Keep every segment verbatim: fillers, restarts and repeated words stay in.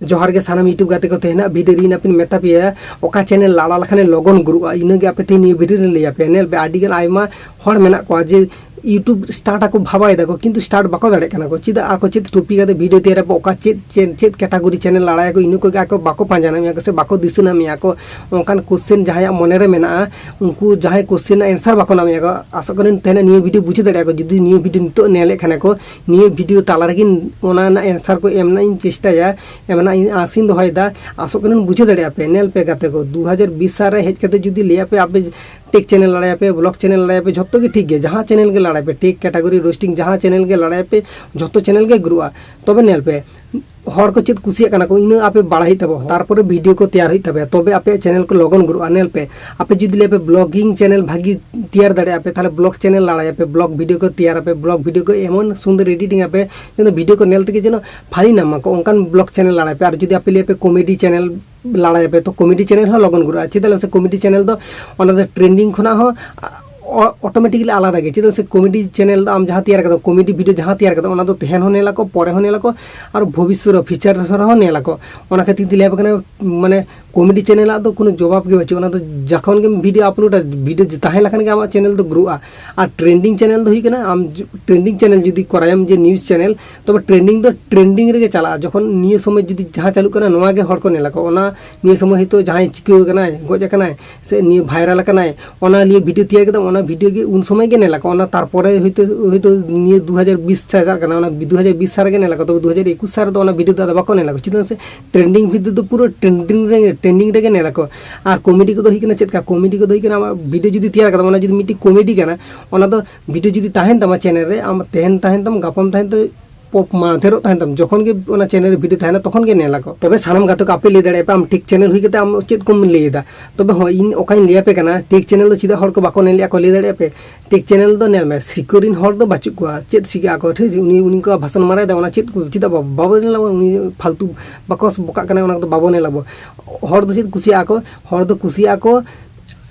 ᱡᱚᱦᱟᱨ ᱜᱮ ᱥᱟᱱᱟᱢ YouTube ᱜᱟᱛᱮ ᱠᱚ᱾ ᱛᱮᱦᱮᱧᱟᱜ ᱵᱷᱤᱰᱤᱭᱳ ᱨᱮ ᱤᱧ ᱟᱯᱮᱧ ᱢᱮᱛᱟ ᱯᱮᱭᱟ ᱚᱠᱟ ᱪᱮᱱᱮᱞ ᱞᱟᱲᱟ ᱞᱮᱠᱷᱟᱱ ᱞᱚᱜᱚᱱ ᱜᱨᱳᱜᱼᱟ, ᱤᱱᱟᱹᱜᱮ ᱟᱯᱮ ᱛᱮᱦᱮᱧ ᱱᱤᱭᱟᱹ ᱵᱷᱤᱰᱤᱭᱳ ᱨᱮ ᱞᱟᱹᱭ ᱟᱯᱮᱭᱟ᱾ ᱧᱮᱞ ᱯᱮ, ᱟᱹᱰᱤ ᱜᱟᱱ ᱟᱭᱢᱟ ᱦᱚᱲ ᱢᱮᱱᱟᱜ ᱠᱚᱣᱟ ᱡᱮ YouTube start ᱟᱠᱚ ᱵᱷᱟᱵᱟᱭ ᱫᱟᱠᱚ, ᱠᱤᱱᱛᱩ start ᱵᱟᱠᱚ ᱫᱟᱲᱮᱭᱟᱜ ᱠᱟᱱᱟ ᱠᱚ᱾ ᱪᱮᱫᱟᱜ ᱟᱠᱚ ᱪᱮᱫ topic ᱟᱛᱮ ᱵᱷᱤᱰᱤᱭᱳ ᱛᱮᱭᱟᱨ ᱟᱠᱚ, ᱚᱠᱟ ᱪᱮᱫ ᱪᱮᱫ ᱪᱮᱫ category ᱪᱮᱱᱮᱞ ᱞᱟᱲᱟᱭᱟᱠᱚ, ᱤᱱᱟᱹ ᱠᱚᱜᱮ ᱟᱠᱚ ᱵᱟᱠᱚ ᱯᱟᱸᱡᱟ ᱧᱟᱢᱮᱜᱼᱟ ᱠᱚ ᱥᱮ ᱵᱟᱠᱚ ᱫᱤᱥᱟᱹ ᱧᱟᱢᱮᱜᱼᱟ ᱠᱚ᱾ ᱚᱱᱠᱟᱱ ᱠᱚᱥᱪᱮᱱ ᱡᱟᱦᱟᱸᱭᱟᱜ ᱢᱚᱱᱮ ᱨᱮ ᱢᱮᱱᱟᱜᱼᱟ, ᱩᱱᱠᱩ ᱡᱟᱦᱟᱸᱭ ᱠᱚᱥᱪᱮᱱ ᱨᱮᱱᱟᱜ ᱮᱱᱥᱟᱨ ᱵᱟᱠᱚ ᱧᱟᱢᱮᱜᱼᱟ ᱠᱚ, ᱟᱥᱚᱜ ᱠᱟᱹᱱᱟᱹᱧ ᱛᱮᱦᱮᱧ ᱱᱤᱭᱟᱹ ᱵᱷᱤᱰᱤᱭᱳ ᱵᱩᱡᱷᱟᱹᱣ ᱫᱟᱲᱮᱭᱟᱜᱼᱟ ᱠᱚ᱾ ᱡᱩᱫᱤ ᱱᱤᱭᱟᱹ ᱵᱷᱤᱰᱤᱭᱳ ᱱᱤᱛᱚᱜ ᱧᱮᱞᱮᱫ ᱠᱷᱟᱱ ᱠᱚ, ᱱᱤᱭᱟᱹ ᱵᱷᱤᱰᱤᱭᱳ ᱛᱟᱞᱟ ᱨᱮᱜᱮ ᱚᱱᱟ ᱨᱮᱱᱟᱜ ᱮᱱᱥᱟᱨ ᱠᱚ ᱮᱢ ᱨᱮᱱᱟᱜ ᱤᱧ ᱪᱮᱥᱴᱟᱭᱟ, ᱮᱢ ᱨᱮᱱᱟᱜ ᱤᱧ ᱟᱥᱤᱧ ᱫᱚᱦᱚᱭᱮᱫᱟ᱾ ᱟᱥᱚᱜ ᱠᱟᱹᱱᱟᱹᱧ ᱵᱩᱡᱷᱟᱹᱣ ᱫᱟᱲᱮᱭᱟᱜᱼᱟ ᱯᱮ᱾ ᱧᱮᱞ ᱯᱮ ᱜᱟᱛᱮ ᱠᱚ, ᱫᱩ ᱦᱟᱡᱟᱨ ᱵᱤᱥ ᱥᱟᱞ ᱨᱮ ᱦᱮᱡ ᱠᱟᱛᱮ ᱡᱩᱫᱤ ᱞᱟᱹᱭᱟ ᱯᱮ ᱟᱯᱮ ᱴᱮᱠ ᱪᱮᱱᱮᱞ ᱞᱟᱲᱟᱭᱟᱯᱮ, ᱵᱞᱚᱜ ᱪᱮᱱᱮᱞ ᱞᱟᱲᱟᱭᱟᱯᱮ, ᱡᱷᱚᱛᱚ ᱜᱮ ᱴᱷᱤᱠ ᱜᱮᱭᱟ, ᱡᱟᱦᱟᱸ ᱪᱮᱱᱮᱞ ᱜᱮ ᱞᱟᱲᱟᱭᱟᱯᱮ, ᱴᱮᱠ ᱠᱮᱴᱟᱜᱚᱨᱤ, ᱨᱳᱥᱴᱤᱝ, ᱡᱟᱦᱟᱸ ᱪᱮᱱᱮᱞ ᱜᱮ ᱞᱟᱲᱟᱭᱟᱯᱮ, ᱡᱷᱚᱛᱚ ᱪᱮᱱᱮᱞ ᱜᱮ ᱜᱨᱳᱜᱼᱟ᱾ ᱛᱚᱵᱮ ᱧᱮᱞ ᱯᱮ, ᱦᱚᱲ ᱠᱚ ᱪᱮᱫ ᱠᱩᱥᱤᱭᱟᱜ ᱠᱟᱱᱟ ᱠᱚ, ᱤᱱᱟᱹ ᱟᱯᱮ ᱵᱟᱲᱟᱭ ᱦᱩᱭᱩᱜ ᱛᱟᱯᱮ, ᱛᱟᱨᱯᱚᱨᱮ ᱵᱷᱤᱰᱤᱭᱳ ᱠᱚ ᱛᱮᱭᱟᱨ ᱦᱩᱭᱩᱜ ᱛᱟᱯᱮ, ᱛᱚᱵᱮ ᱟᱯᱮᱭᱟᱜ ᱪᱮᱱᱮᱞ ᱠᱚ ᱞᱚᱜᱚᱱ ᱜᱨᱳᱜᱼᱟ᱾ ᱧᱮᱞ ᱯᱮ, ᱟᱯᱮ ᱡᱩᱫᱤ ᱞᱟᱹᱭᱟᱯᱮ ᱵᱞᱚᱜᱤᱝ ᱪᱮᱱᱮᱞ ᱵᱷᱟᱜᱤ ᱛᱮᱭᱟᱨ ᱫᱟᱲᱮᱭᱟᱜᱼᱟ ᱯᱮ, ᱛᱟᱦᱞᱮ ᱵᱞᱚᱜ ᱪᱮᱱᱮᱞ ᱞᱟᱲᱟᱭᱟᱯᱮ, ᱵᱞᱚᱜ ᱵᱷᱤᱰᱤᱭᱳ ᱠᱚ ᱛᱮᱭᱟᱨᱟᱯᱮ, ᱵᱞᱚᱜ ᱵᱷᱤᱰᱤᱭᱳ ᱠᱚ ᱮᱢᱚᱱ ᱥᱩᱱᱫᱚᱨ ᱮᱰᱤᱴᱤᱝ ᱟᱯᱮ, ᱡᱮᱱᱚ ᱵᱷᱤᱰᱤᱭᱳ ᱠᱚ ᱧᱮᱞ ᱛᱮᱜᱮ ᱡᱮᱱᱚ ᱯᱷᱟᱱᱤ ᱧᱟᱢ ᱢᱟᱠᱚ, ᱚᱱᱠᱟᱱ ᱵᱞᱚᱜ ᱪᱮᱱᱮᱞ ᱞᱟᱲᱟᱭ ᱯᱮ᱾ ᱟᱨ ᱡᱩᱫᱤ ᱟᱯᱮ ᱞᱟᱹᱭᱟᱯᱮ ᱠᱚᱢᱮᱰᱤ ᱪᱮᱱᱮᱞ ᱞᱟᱲᱟᱭᱟᱯᱮ, ᱛᱚ ᱠᱚᱢᱮᱰᱤ ᱪᱮᱱᱮᱞ ᱦᱚᱸ ᱞᱚᱜᱚᱱ ᱜᱨᱳᱜᱼᱟ᱾ ᱪᱮᱫᱟᱜ ᱞᱟᱹᱭ ᱢᱮᱥᱮ, ᱠᱚᱢᱮᱰᱤ ᱪᱮᱱᱮᱞ ᱫᱚ ᱚᱱᱟ ᱫᱚ ᱴᱨᱮᱱᱰᱤᱝ ᱠᱷᱚᱱᱟᱜ ᱦᱚᱸ ᱚ-, ᱚᱴᱳᱢᱮᱴᱤᱠᱞᱤ ᱟᱞᱟᱫᱟ ᱜᱮ᱾ ᱪᱮᱫᱟᱜ ᱥᱮ ᱠᱚᱢᱮᱰᱤ ᱪᱮᱱᱮᱞ ᱫᱚ ᱟᱢ ᱡᱟᱦᱟᱸ ᱛᱮᱭᱟᱨ ᱠᱟᱫᱟ, ᱠᱚᱢᱮᱰᱤ ᱵᱷᱤᱰᱤᱭᱳ ᱡᱟᱦᱟᱸ ᱛᱮᱭᱟᱨ ᱠᱟᱫᱟ, ᱚᱱᱟ ᱫᱚ ᱛᱟᱦᱮᱱ ᱦᱚᱸ ᱧᱮᱞ ᱟᱠᱚ, ᱯᱚᱨᱮ ᱦᱚᱸ ᱧᱮᱞ ᱟᱠᱚ, ᱟᱨ ᱵᱷᱚᱵᱤᱥᱥᱚᱛ ᱨᱮ, ᱯᱷᱤᱭᱩᱪᱟᱨ ᱨᱮᱦᱚᱸ ᱧᱮᱞ ᱟᱠᱚ᱾ ᱚᱱᱟ ᱠᱷᱟᱹᱛᱤᱨ ᱛᱮ ᱞᱟᱹᱭ ᱟᱯᱮ ᱠᱟᱱᱟ, ᱢᱟᱱᱮ ᱠᱚᱢᱮᱰᱤ ᱪᱮᱱᱮᱞᱟᱜ ᱫᱚ ᱠᱳᱱᱳ ᱡᱚᱵᱟᱵ ᱜᱮ ᱵᱟᱹᱪᱩᱜᱼᱟ᱾ ᱚᱱᱟ ᱫᱚ ᱡᱚᱠᱷᱚᱱ ᱜᱮᱢ ᱵᱷᱤᱰᱤᱭᱳ ᱟᱯᱞᱳᱰᱟ, ᱵᱷᱤᱰᱤᱭᱳ ᱛᱟᱦᱮᱸ ᱞᱮᱠᱷᱟᱱ ᱜᱮ ᱟᱢᱟᱜ ᱪᱮᱱᱮᱞ ᱫᱚ ᱜᱨᱳᱜᱼᱟ᱾ ᱟᱨ ᱴᱨᱮᱱᱰᱤᱝ ᱪᱮᱱᱮᱞ ᱫᱚ ᱦᱩᱭᱩᱜ ᱠᱟᱱᱟ, ᱟᱢ ᱴᱨᱮᱱᱰᱤᱝ ᱪᱮᱱᱮᱞ ᱡᱩᱫᱤ ᱠᱚᱨᱟᱭᱟᱢ ᱡᱮ ᱱᱤᱭᱩᱡᱽ ᱪᱮᱱᱮᱞ, ᱛᱚᱵᱮ ᱴᱨᱮᱱᱰᱤᱝ ᱫᱚ ᱴᱨᱮᱱᱰᱤᱝ ᱨᱮᱜᱮ ᱪᱟᱞᱟᱜᱼᱟ᱾ ᱡᱚᱠᱷᱚᱱ ᱱᱤᱭᱟᱹ ᱥᱚᱢᱚᱭ ᱡᱩᱫᱤ ᱡᱟᱦᱟᱸ ᱪᱟᱹᱞᱩᱜ ᱠᱟᱱᱟ, ᱱᱚᱣᱟ ᱜᱮ ᱦᱚᱲ ᱠᱚ ᱧᱮᱞ ᱟᱠᱚ᱾ ᱚᱱᱟ ᱱᱤᱭᱟᱹ ᱥᱚᱢᱚᱭ ᱦᱚᱭᱛᱳ ᱡᱟᱦᱟᱸᱭ ᱪᱤᱠᱟᱹᱣ ᱟᱠᱟᱱᱟᱭ, ᱜᱚᱡ ᱟᱠᱟᱱᱟᱭ, ᱥᱮ ᱱᱤᱭᱟᱹ ᱵᱷᱟᱭᱨᱟᱞ ᱟᱠᱟᱱᱟᱭ, ᱚᱱᱟ ᱱᱤᱭᱟᱹ ᱵᱷᱤᱰᱤᱭᱳ ᱛᱮᱭᱟᱨ ᱠᱮᱫᱟ, ᱚᱱᱟ ᱵᱷᱤᱰᱤᱭᱳ ᱜᱮ ᱩᱱ ᱥᱚᱢᱚᱭ ᱜᱮ ᱧᱮᱞ ᱟᱠᱚ᱾ ᱚᱱᱟ ᱛᱟᱨᱯᱚᱨᱮ ᱦᱚᱭᱛᱳ, ᱦᱚᱭᱛᱳ ᱱᱤᱭᱟᱹ ᱫᱩ ᱦᱟᱡᱟᱨ ᱵᱤᱥ ᱪᱟᱞᱟᱜ ᱠᱟᱱᱟ, ᱚᱱᱟ ᱫᱩ ᱦᱟᱡᱟᱨ ᱵᱤᱥ ᱥᱟᱞ ᱨᱮᱜᱮ ᱧᱮᱞ ᱟᱠᱚ, ᱛᱚᱵᱮ ᱫᱩ ᱦᱟᱡᱟᱨ ᱮᱠᱩᱥ ᱥᱟᱞ ᱨᱮᱫᱚ ᱚᱱᱟ ᱵᱷᱤᱰᱤᱭᱳ ᱫᱚ ᱟᱫᱚ ᱵᱟᱠᱚ ᱧᱮᱞ ᱟᱠᱚ᱾ ᱪᱮᱫᱟᱜ ᱥᱮ ᱴᱨᱮᱱᱰᱤᱝ ᱵᱷᱤᱰᱤᱭᱳ ᱫᱚ ᱯᱩᱨᱟᱹ ᱴᱨᱮᱱᱰᱤᱝ ᱨᱮ, ᱴᱨᱮᱱᱰᱤᱝ ᱨᱮᱜᱮ ᱧᱮᱞ ᱟᱠᱚ᱾ ᱟᱨ ᱠᱚᱢᱮᱰᱤ ᱠᱚᱫᱚ ᱦᱩᱭᱩᱜ ᱠᱟᱱᱟ ᱪᱮᱫ ᱞᱮᱠᱟ? ᱠᱚᱢᱮᱰᱤ ᱠᱚᱫᱚ ᱦᱩᱭᱩᱜ ᱠᱟᱱᱟ, ᱟᱢᱟᱜ ᱵᱷᱤᱰᱤᱭᱳ ᱡᱩᱫᱤ ᱛᱮᱭᱟᱨ ᱠᱟᱫᱟᱢ, ᱚᱱᱟ ᱡᱩᱫᱤ ᱢᱤᱫᱴᱤᱡ ᱠᱚᱢᱮᱰᱤ ᱠᱟᱱᱟ, ᱚᱱᱟ ᱫᱚ ᱵᱷᱤᱰᱤᱭᱳ ᱡᱩᱫᱤ ᱛᱟᱦᱮᱱ ᱛᱟᱢᱟ ᱪᱮᱱᱮᱞ ᱨᱮ, ᱟᱢ ᱛᱟᱦᱮᱱ, ᱛᱟᱦᱮᱱ ᱛᱟᱢ, ᱜᱟᱯᱟᱢ ᱛᱟᱦᱮᱱ ᱛᱮ ᱯᱚᱯ ᱢᱟᱫᱷᱮᱨᱚᱜ ᱛᱟᱦᱮᱱ ᱛᱟᱢ, ᱡᱚᱠᱷᱚᱱ ᱜᱮ ᱚᱱᱟ ᱪᱮᱱᱮᱞ ᱨᱮ ᱵᱷᱤᱰᱤᱭᱳ ᱛᱟᱦᱮᱱᱟ, ᱛᱚᱠᱷᱚᱱ ᱜᱮ ᱧᱮᱞ ᱟᱠᱚ᱾ ᱛᱚᱵᱮ ᱥᱟᱱᱟᱢ ᱜᱟᱛᱮ ᱠᱚ, ᱟᱯᱮ ᱞᱟᱹᱭ ᱫᱟᱲᱮᱭᱟᱜᱼᱟ ᱯᱮ, ᱟᱢ ᱴᱮᱠ ᱪᱮᱱᱮᱞ ᱦᱩᱭ ᱠᱟᱛᱮ ᱟᱢ ᱪᱮᱫ ᱠᱚᱢ ᱞᱟᱹᱭ ᱮᱫᱟ? ᱛᱚᱵᱮ ᱦᱚᱸ, ᱤᱧ ᱚᱠᱟᱧ ᱞᱟᱹᱭ ᱟᱯᱮ ᱠᱟᱱᱟ, ᱴᱮᱠ ᱪᱮᱱᱮᱞ ᱫᱚ ᱪᱮᱫᱟᱜ ᱦᱚᱲ ᱠᱚ ᱵᱟᱠᱚ ᱧᱮᱞᱮᱜᱼᱟ ᱠᱚ, ᱞᱟᱹᱭ ᱫᱟᱲᱮᱭᱟᱜᱼᱟ ᱯᱮ? ᱴᱮᱠ ᱪᱮᱱᱮᱞ ᱫᱚ ᱧᱮᱞ ᱢᱮ, ᱥᱤᱠᱟᱹᱨᱤᱱ ᱦᱚᱲ ᱫᱚ ᱵᱟᱹᱪᱩᱜ ᱠᱚᱣᱟ᱾ ᱪᱮᱫ ᱪᱤᱠᱟᱹᱜ ᱟᱠᱚ? ᱴᱷᱤᱠ, ᱩᱱᱤ, ᱩᱱᱤ ᱠᱚ ᱵᱷᱟᱥᱚᱱ ᱢᱟᱨᱟᱭᱮᱫᱟ, ᱚᱱᱟ ᱪᱮᱫ ᱠᱚ, ᱪᱮᱫᱟᱜ ᱵᱟᱵᱚ, ᱵᱟᱵᱚ ᱧᱮᱞ ᱟᱵᱚ? ᱩᱱᱤ ᱯᱷᱟᱞᱛᱩ ᱵᱟᱠᱚᱥ ᱵᱚᱠᱟᱜ ᱠᱟᱱᱟᱭ, ᱚᱱᱟ ᱠᱚᱫᱚ ᱵᱟᱵᱚ ᱧᱮᱞ ᱟᱵᱚ᱾ ᱦᱚᱲ ᱫᱚ ᱪᱮᱫ ᱠᱩᱥᱤᱭᱟᱜᱼᱟ ᱠᱚ? ᱦᱚᱲ ᱫᱚ ᱠᱩᱥᱤᱭᱟᱜᱼᱟ ᱠᱚ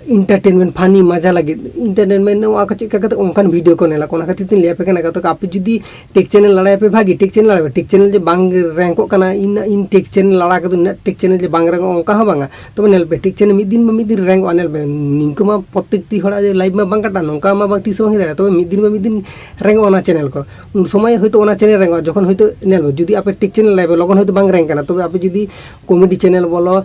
ᱮᱱᱴᱟᱨᱴᱮᱱᱢᱮᱱᱴ, ᱯᱷᱟᱱᱤ, ᱢᱟᱡᱟ ᱞᱟᱹᱜᱤᱫ ᱮᱱᱴᱟᱨᱴᱮᱱᱢᱮᱱᱴ, ᱱᱚᱣᱟ ᱠᱚ ᱪᱮᱫ ᱞᱮᱠᱟ ᱠᱟᱛᱮ ᱚᱱᱠᱟᱱ ᱵᱷᱤᱰᱤᱭᱳ ᱠᱚ ᱧᱮᱞᱟ᱾ ᱚᱱᱟ ᱠᱷᱟᱹᱛᱤᱨ ᱛᱤᱧ ᱞᱟᱹᱭ ᱟᱯᱮ ᱠᱟᱱᱟ, ᱜᱟᱛᱮ ᱠᱚ, ᱟᱯᱮ ᱡᱩᱫᱤ ᱴᱮᱠ ᱪᱮᱱᱮᱞ ᱞᱟᱲᱟᱭᱟᱯᱮ ᱵᱷᱟᱜᱤ, ᱴᱮᱠ ᱪᱮᱱᱮᱞ ᱞᱟᱲᱟᱭ ᱯᱮ, ᱴᱮᱠ ᱪᱮᱱᱮᱞ ᱡᱮ ᱵᱟᱝ ᱨᱮᱝᱠᱚᱜ ᱠᱟᱱᱟ, ᱤᱧ ᱤᱧ ᱴᱮᱠ ᱪᱮᱱᱮᱞ ᱞᱟᱲᱟ ᱠᱟᱛᱮ ᱱᱤᱱᱟᱹᱜ ᱴᱮᱠ ᱪᱮᱱᱮᱞ ᱡᱮ ᱵᱟᱝ ᱨᱮᱝᱠᱚᱜᱼᱟ, ᱚᱱᱠᱟ ᱦᱚᱸ ᱵᱟᱝᱟ᱾ ᱛᱚᱵᱮ ᱧᱮᱞ ᱯᱮ, ᱴᱮᱠ ᱪᱮᱱᱮᱞ ᱢᱤᱫ ᱫᱤᱱ ᱵᱟ ᱢᱤᱫ ᱫᱤᱱ ᱨᱮᱝᱠᱚᱜᱼᱟ᱾ ᱧᱮᱞ ᱯᱮ, ᱱᱤᱝᱠᱟᱹ ᱢᱟ ᱯᱨᱚᱛᱮᱠᱴᱤ ᱦᱚᱲᱟᱜ ᱡᱮ ᱞᱟᱭᱤᱯᱷ ᱢᱟ ᱵᱟᱝ ᱠᱟᱴᱟᱜᱼᱟ, ᱱᱚᱝᱠᱟ ᱢᱟ ᱵᱟᱝ ᱛᱤᱥ ᱦᱚᱸ ᱵᱟᱝ ᱦᱩᱭ ᱫᱟᱲᱮᱭᱟᱜᱼᱟ᱾ ᱛᱚᱵᱮ ᱢᱤᱫ ᱫᱤᱱ ᱵᱟ ᱢᱤᱫ ᱫᱤᱱ ᱨᱮᱝᱠᱚᱜᱼᱟ ᱚᱱᱟ ᱪᱮᱱᱮᱞ ᱠᱚ᱾ ᱩᱱ ᱥᱚᱢᱚᱭ ᱦᱚᱭᱛᱳ ᱚᱱᱟ ᱪᱮᱱᱮᱞ ᱨᱮᱝᱠᱚᱜᱼᱟ, ᱡᱚᱠᱷᱚᱱ ᱦᱚᱭᱛᱳ ᱧᱮᱞ ᱢᱮ, ᱡᱩᱫᱤ ᱟᱯᱮ ᱴᱮᱠ ᱪᱮᱱᱮᱞ ᱞᱟᱭᱤᱯᱷ ᱞᱚᱜᱚᱱ ᱦᱚᱭᱛᱳ ᱵᱟᱝ ᱨᱮᱝᱠ ᱠᱟᱱᱟ, ᱛᱚᱵᱮ ᱟᱯᱮ ᱡᱩᱫᱤ ᱠᱚᱢᱮᱰᱤ ᱪᱮᱱᱮᱞ ᱵᱚᱞᱚ,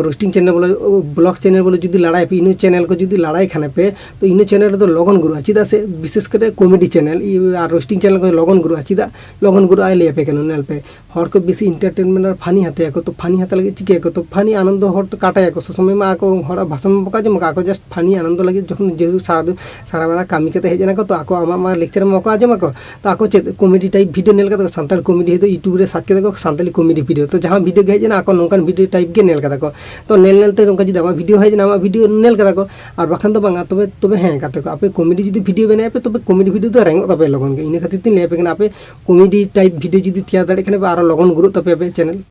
ᱨᱳᱥᱴᱤᱝ ᱪᱮᱱᱮᱞ ᱵᱚᱞᱚ, ᱵᱞᱚᱜ ᱪᱮᱱᱮᱞ ᱵᱚᱞᱚ ᱡᱩᱫᱤ ᱞᱟᱲᱟᱭ ᱯᱮ, ᱤᱱᱟᱹ ᱪᱮᱱᱮᱞ ᱠᱚ ᱡᱩᱫᱤ ᱞᱟᱲᱟᱭ ᱠᱷᱟᱱ ᱯᱮ, ᱛᱚ ᱤᱱᱟᱹ ᱪᱮᱱᱮᱞ ᱨᱮᱫᱚ ᱞᱚᱜᱚᱱ ᱜᱨᱳᱜᱼᱟ᱾ ᱪᱮᱫᱟᱜ ᱥᱮ ᱵᱤᱥᱮᱥ ᱠᱟᱛᱮ ᱠᱚᱢᱮᱰᱤ ᱪᱮᱱᱮᱞ ᱤᱭᱟᱹ ᱟᱨ ᱨᱳᱥᱴᱤᱝ ᱪᱮᱱᱮᱞ ᱠᱚ ᱞᱚᱜᱚᱱ ᱜᱨᱳᱜᱼᱟ᱾ ᱪᱮᱫᱟᱜ ᱞᱚᱜᱚᱱ ᱜᱨᱳᱜᱼᱟ ᱞᱟᱹᱭ ᱟᱯᱮ ᱠᱟᱱᱟ᱾ ᱧᱮᱞ ᱯᱮ, ᱦᱚᱲ ᱠᱚ ᱵᱮᱥᱤ ᱮᱱᱴᱟᱨᱴᱮᱱᱢᱮᱱᱴ ᱟᱨ ᱯᱷᱟᱱᱤ ᱦᱟᱛᱟᱣ ᱞᱟᱹᱜᱤᱫ ᱪᱤᱠᱟᱹᱭᱟᱠᱚ? ᱛᱚ ᱯᱷᱟᱱᱤ ᱟᱱᱚᱱᱫᱚ ᱦᱚᱲ ᱛᱚ ᱠᱟᱴᱟᱭᱟᱠᱚ, ᱥᱚᱵ ᱥᱚᱢᱚᱭ ᱢᱟ ᱟᱠᱚ ᱦᱚᱲᱟᱜ ᱵᱷᱟᱥᱚᱱ ᱢᱟ ᱵᱟᱠᱚ ᱟᱸᱡᱚᱢ ᱟᱠᱟᱫ, ᱟᱠᱚ ᱡᱟᱥᱴ ᱯᱷᱟᱱᱤ ᱟᱱᱚᱱᱫᱚ ᱞᱟᱹᱜᱤᱫ ᱡᱚᱠᱷᱚᱱ ᱡᱮᱦᱮᱛᱩ ᱥᱟᱨᱟ ᱫᱤᱱ ᱥᱟᱨᱟ ᱵᱮᱲᱟ ᱠᱟᱹᱢᱤ ᱠᱟᱛᱮ ᱦᱮᱡ ᱮᱱᱟ ᱠᱚ, ᱛᱚ ᱟᱠᱚ ᱟᱢᱟᱜ ᱢᱟ ᱞᱮᱠᱪᱟᱨ ᱢᱟ ᱵᱟᱠᱚ ᱟᱸᱡᱚᱢ ᱟᱠᱚ, ᱛᱚ ᱟᱠᱚ ᱪᱮᱫ ᱠᱚᱢᱮᱰᱤ ᱴᱟᱭᱤᱯ ᱵᱷᱤᱰᱤᱭᱳ ᱧᱮᱞ ᱠᱟᱛᱮ ᱠᱚ, ᱥᱟᱱᱛᱟᱲ ᱠᱚᱢᱮᱰᱤ ᱦᱚᱭᱛᱳ ᱭᱩᱴᱩᱵᱽ ᱨᱮ ᱥᱟᱨᱪ ᱠᱟᱛᱮ ᱠᱚ ᱥᱟᱱᱛᱟᱲᱤ ᱠᱚᱢᱮᱰᱤ ᱵᱷᱤᱰᱤᱭᱳ, ᱛᱚ ᱡᱟᱦᱟᱸ ᱵᱷᱤᱰᱤᱭᱳ ᱜᱮ ᱦᱮᱡ ᱮᱱᱟ ᱟᱠᱚ ᱱᱚᱝᱠᱟᱱ ᱵᱷᱤᱰᱤᱭᱳ ᱴᱟᱭᱤᱯ ᱜᱮ ᱧᱮᱞ ᱠᱟᱫᱟ ᱠᱚ᱾ ᱛᱚ ᱧᱮᱞ ᱧᱮᱞ ᱛᱮ ᱱᱚᱝᱠᱟ ᱡᱩᱫᱤ ᱟᱢᱟᱜ ᱵᱷᱤᱰᱤᱭᱳ ᱦᱮᱡ ᱮᱱᱟ, ᱟᱢᱟᱜ ᱵᱷᱤᱰᱤᱭᱳ ᱧᱮᱞ ᱠᱟᱫᱟ ᱠᱚ, ᱟᱨ ᱵᱟᱠᱷᱟᱱ ᱫᱚ ᱵᱟᱝᱟ᱾ ᱛᱚᱵᱮ ᱛᱚᱵᱮ ᱦᱮᱸ ᱜᱟᱛᱮ ᱠᱚ, ᱟᱯᱮ ᱠᱚᱢᱮᱰᱤ ᱡᱩᱫᱤ ᱵᱷᱤᱰᱤᱭᱳ ᱵᱮᱱᱟᱣ ᱟᱯᱮ, ᱛᱚᱵᱮ ᱠᱚᱢᱮᱰᱤ ᱵᱷᱤᱰᱤᱭᱳ ᱫᱚ ᱨᱮᱝᱚᱜ ᱛᱟᱯᱮᱭᱟ ᱞᱚᱜᱚᱱ ᱜᱮ᱾ ᱤᱱᱟᱹ ᱠᱷᱟᱹᱛᱤᱨ ᱛᱤᱧ ᱞᱟᱹᱭ ᱟᱯᱮ ᱠᱟᱱᱟ, ᱟᱯᱮ ᱠᱚᱢᱮᱰᱤ ᱴᱟᱭᱤᱯ ᱵᱷᱤᱰᱤᱭᱳ ᱡᱩᱫᱤ ᱛᱮᱭᱟᱨ ᱫᱟᱲᱮᱭᱟᱜ ᱠᱷᱟᱱ ᱯᱮ, ᱟᱨᱚ ᱞᱚᱜᱚᱱ ᱜᱨᱳᱜ ᱛᱟᱯᱮᱭᱟ ᱟᱯᱮᱭᱟᱜ ᱪᱮᱱᱮᱞ᱾